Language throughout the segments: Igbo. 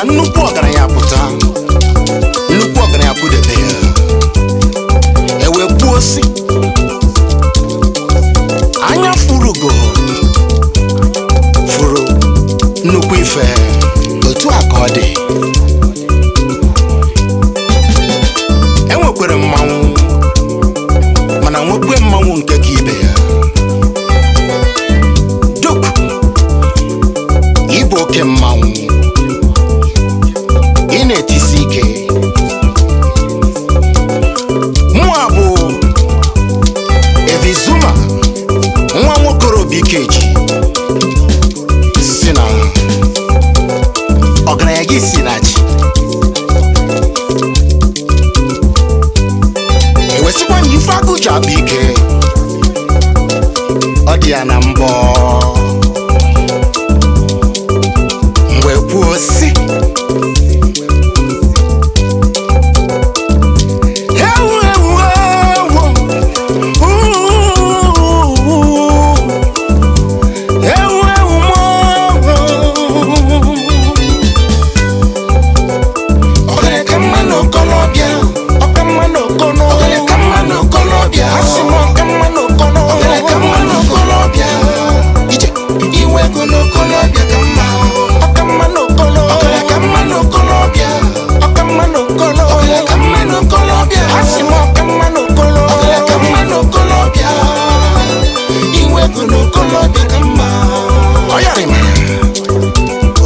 Ka nnukwu ọgaranya pụta, nnukwu ọgaranya kwudebe ya, ewee kwuo sị, anya furugo furu nnukwu ife. Otu a ka ọ dị. Enwekwere mmanwụ, mana nwekwe mmanwụ nke ka ibe ya. Duke, ịbụ oke mmanwụ, ị na-etisi ike. Mụa bụ Evizuma, nwa nwokorobịa Ikeji, si na ọgaranya gị si na chi. Ewesikwa na ife agụ ji akpa ike, ọ dị ya na mbọ. Mgbe kwuo si, ewu ewu ewu, uu, ewu ewu mọ. Ọgaranya ka mma n'okolobịa, ọka mma n'okono. Ọgaranya ka mma n'okolobịa, asị m ọka mma n'okono. Ọgaranya ka mma n'okolobịa, ije inwe ego n'okolobịa ka mma. Ọka mma n'okolo. Ọgaranya ka mma n'okolobịa, ọka mma n'okolo. Ọgaranya ka mma n'okolobịa, asị m ọka mma n'okolo. Ọgaranya ka mma n'okolobịa, inwe ego n'okolobịa ka mma. Ọ yarịma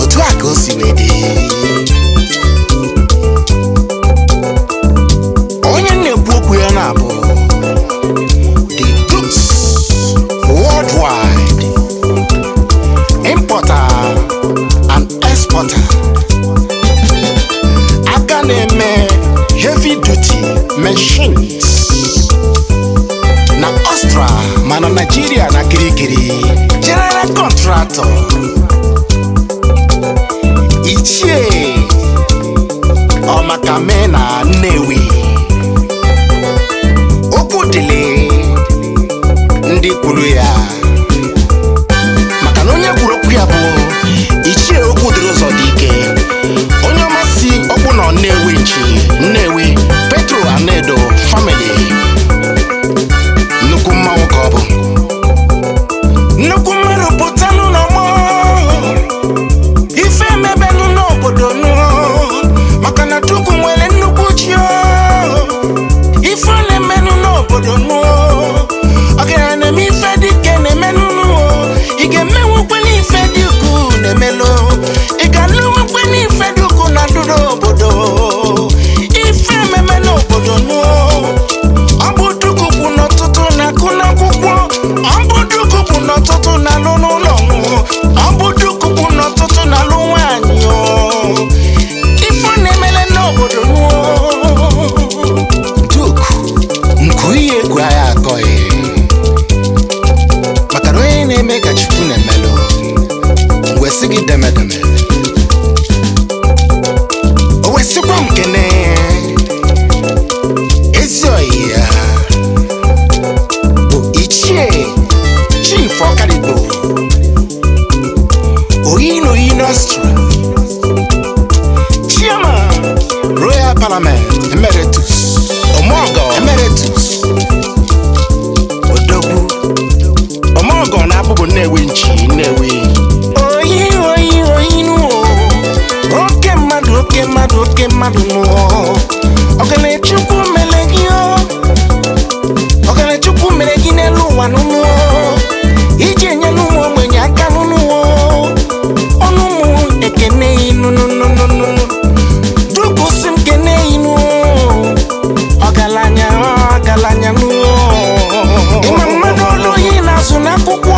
otu a ka o si wee dị. Onye na-ekwu okwu ya na-abụ the Dukes Worldwide importer and exporter, aka na-eme heavy duty machines na Austria ma na Nigeria na kirikiri, general contractor, Ichie Ọmakame na Nnewi. Okwu dịlị ndị kwuru ya, maka na onye kwuru okwu ya bụ Ichie Okwu Dịrị Ụzọ Dị Ike, onye ọma si ọkpụ nọ Nnewi nchi Nnewi Petro Anedo family. Nnukwu mmanwụ ka ọ bụ, nnukwu mmadụ pụtanụ n'ọgbọ ife emebenụ n'obodo nụ, maka na Chukwu nwere nnukwu chi o. Ife ọ na-emenụ n'obodo nụ, ọgaranya na-eme ife dike na-emenụ nụ. Ị ga-emenwukwe n'ife dị ukwuu na-emelụ, ị ga-alụnwukwe n'ife dị ukwuu na ndụrụ obodo. Ife ememe n'obodo nụ, ọ bụ Chukwu kwụ n'ọtụtụ na-akụ n'akwụkwọ, ọ bụ Chukwu kwụ n'ọtụtụ na-alụ n'ụlọ nụ, ọ bụ Chukwu kwụ n'ọtụtụ na-alụ nwaanyị o. Ife ọ na-emele n'obodo nụ. Duke, nkụ ihe egwu agha akọghị, maka na onye na-eme ka Chukwu na-emelụ. Mgbe sị gị demedeme, o wesịkwa m kene ezi oyi ya bụ Ichie Chief Ọkarigbo Oyi na Oyi Nostra, Chairman Royal Parliament Emeritus, Omogo Emeritus, Odogwu Omogo na abụbụ Nnewi nchi Nnewi. Oyi oyi oyi nụ o. Oke mmadụ, oke mmadụ, oke mmadụ nụ o. Ọganachukwu mere gị o, Ọganachukwu mere gị n'elu ụwa nụnụ o, iji enyelu ụmụ ogbenye aka nụnụ o. Ọnụ ụmụ ekene nụnụnụnụnụ. Duku si m kene inu, ọgaranya, ọgaranya nụ. Ịma mmadụ olu oyi na-azụ n'akwụkwọ,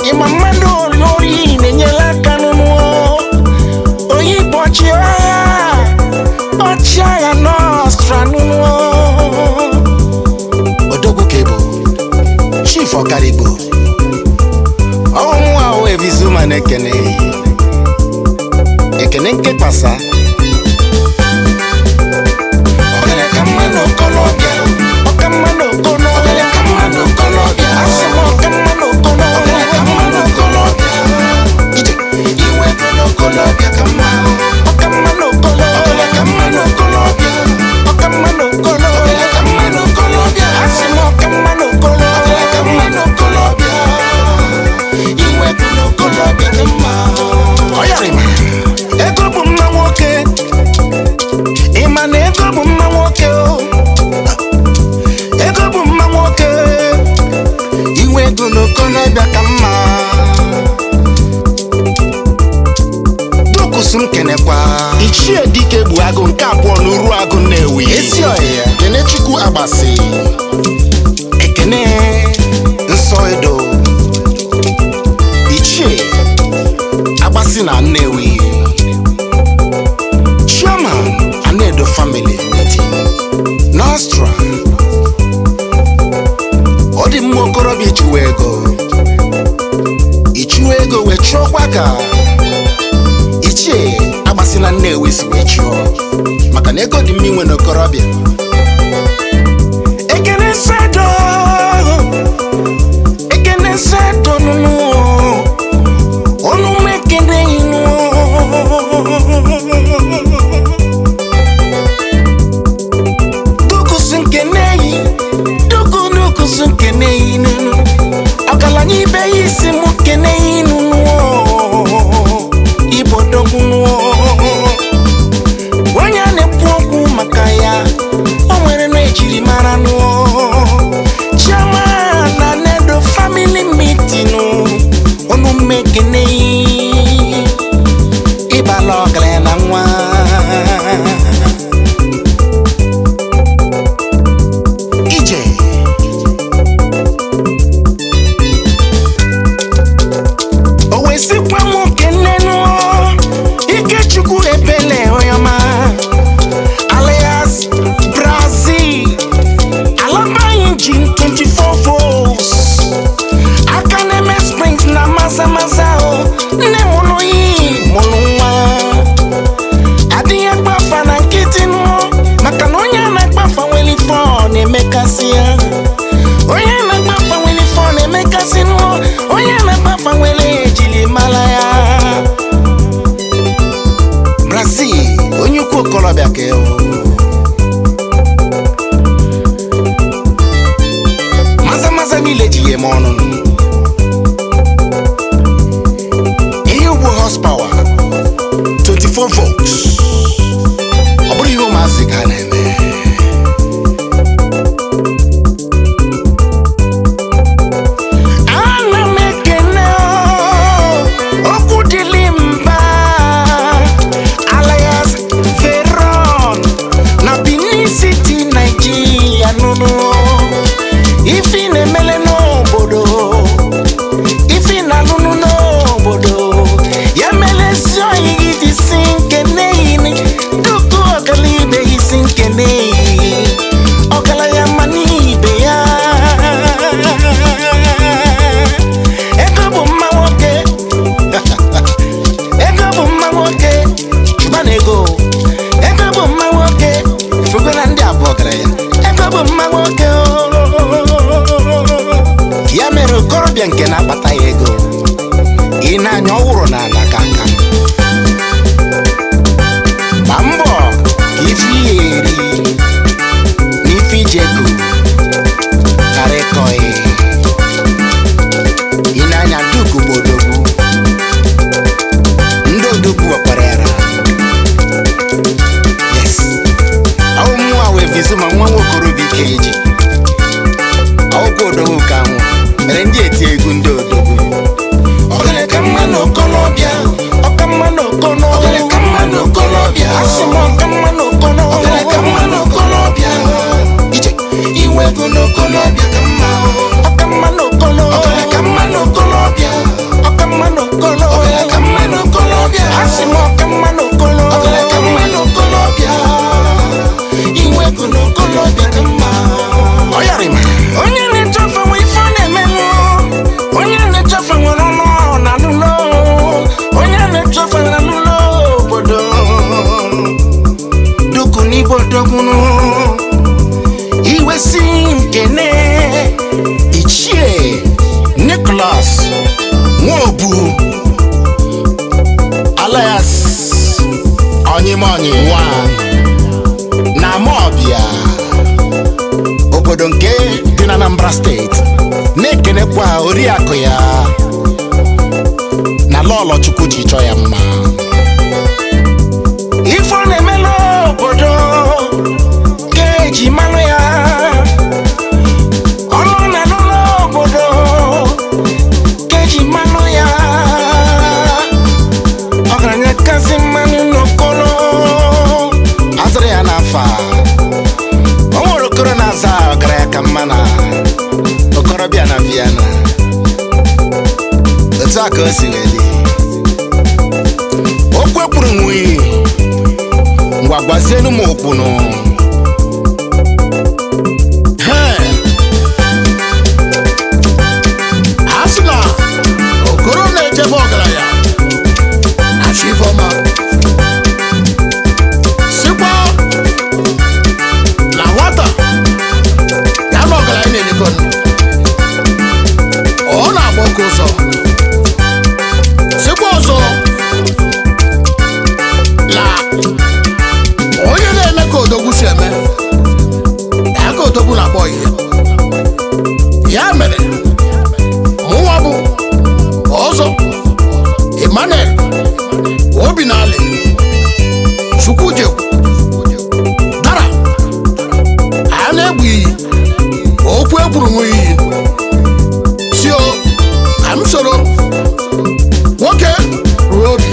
ịma mmadụ olu oyi na-enyere aka nụnụ. Oyi bụ ọchịagha, ọchịagha n'Ọstra nụnụ. Odogwu ka ị bụ, Chief Ọkarigbo. Ọnwụ ahụ Evizuma na-ekene ekene nkekpasa. Ọgaranya ka mma n'okolobịa, ọka mma n'okono. Ọgaranya ka mma n'okolobịa, asị m ọka mma n'okono. Ọgaranya ka mma n'okolobịa, ije inwe ego n'okolobịa ka mma. Ọka mma. na-ekenekwa Ichie Dike gbu agụ nke abụọ n'Uru Agụ Nnewi. Ezi ọyị ya Kenechukwu Agbasi. Ekene Nsọ Edo Ichie Agbasi na Nnewi. Chairman Anedo Family Meeting Nostra. Ọ dị mma okorobịa ichuwe ego, ichuwe ego wee chụọkwa ka Ichie Agbasi na Nnewi si wee chụọ, maka na ego dị mma inwe n'okorobịa. Ekene Nsọ Ekene Nsọ Edo nụnụ ọnụ m ekene inụ dukusi nkene yi duku nukusi nkene yi nụnụ ọgaranya ibe ya isi m kene yi nụnụ ibodogwu nụọ onye a na-ekwu okwu maka ya o nwere na ejiri mara nụọ chioma na Anedo family meeting ọnụ mmekene ịbala ọgaranya na nwa ije. O wee sịkwa m kene nụọ Ikechukwu Ebele Oyoma alias Brazil Alaba engine 24 volts aka na-eme springs na maza maza o nne mụrụ yi mụrụ nwa adịghị agbafa na nkịtị nụọ maka na onye a na-agbafa nwere ife ọ na-emekasị ya onye a na-agbafa nwere ife ọ na-emekasị nụọ onye a na-agbafa nwere ejiri mara ya. Brazil onye ukwu okorobịa ka ịhụ maza maza niile ji ya eme ọnụ ihe ugbo horsepower 24 volts ọ bụrụ ihe ụmụazị ka a na-eme. Ana m ekene okwu dịlị mba alias Veron na Benin City, Nigeria nụnụ ife ị na-emele n'obodo ife ị na-alụnụ n'obodo ya melezi oyi gị dị si nkene yini duku ọgala ibe isi nkene yi ọgala ya ma n'ibe ya ego bụ mma nwoke ego bụ mma nwoke chụba na ego ego bụ mma nwoke ifugo na ndị abụọ ọgaranya ego bụ mma nwoke ooo. Ya mere okorobịa nke na-akpata ya ego ị na-anya ọwụrụ n'ala ka aka gbaa mbọ ka ife ihe eri na ife iji ego ghara ịkọghị ị na-anya duku bụ odogwu ndị odogwu nwekwara yara yes ọwụ mụnwa wee vizu ma nwa nwokorobịa ike eji ọgwụ odogwu ka nwụ mere ndị eti egwu ndị odogwu. Ọgaranya mma n'okolobịa ọka mma n'okono ọgaranya mma n'okolobịa asị m ọka mma n'okono ọgaranya mma n'okolobịa ije inwe ego n'okolobịa ka mma ọka mma n'okono ọgaranya mma n'okolobịa ọka mma n'okono ọgaranya mma n'okolobịa asị m ọka mma n'okono ọgaranya mma n'okolobịa inwe ego n'okolobịa ka mma. Ọ yarịma Onye na-echefe nwe ife ọ na-emenwu onye na-echefe nwere ọnụ na n'ụlọ onye na-echefe na n'ụlọ obodo duku n'igbo dogbunu iwe si nkene Ichie Nicholas Nwobu alias Onyimonyi na Amobia obodo nke dị na Anambra steeti na-ekenekwa oriakụ ya na Lọlọ Chukwu ji chọọ ya mma. Ife ọ na-eme n'obodo ka eji malụ ya ọnụ na-alụ n'obodo ka eji malụ ya ọgaranya kasị mmanụ. A ka o si wee dị. Okwu ekwuru nwe iyi, ngwa gwazienu m okwu nụ. Ee, a sị na okoro na-echebe ọgaranya na-achọ ifeọma, sịkwa na nwata ya na ọgaranya na-elekọ nụ, ọ na-agba oke ụzọ. Sịkwa ọzọ na onye na-eme ka odogwu si eme ya ka odogwu na-akpọ ihe. Ya mere mụnwa bụ ọzọ Emmanuel Obinali Chukwujekwu dara a na-egbu iyi okwu ekwuru m iyi si o ka m soro nwoke ruo obi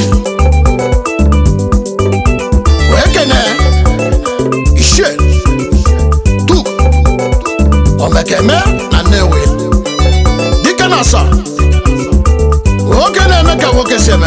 wee kene Ichie Tuk Omekeme na Nnewi, dike na asa nwoke na-eme ka nwoke si eme.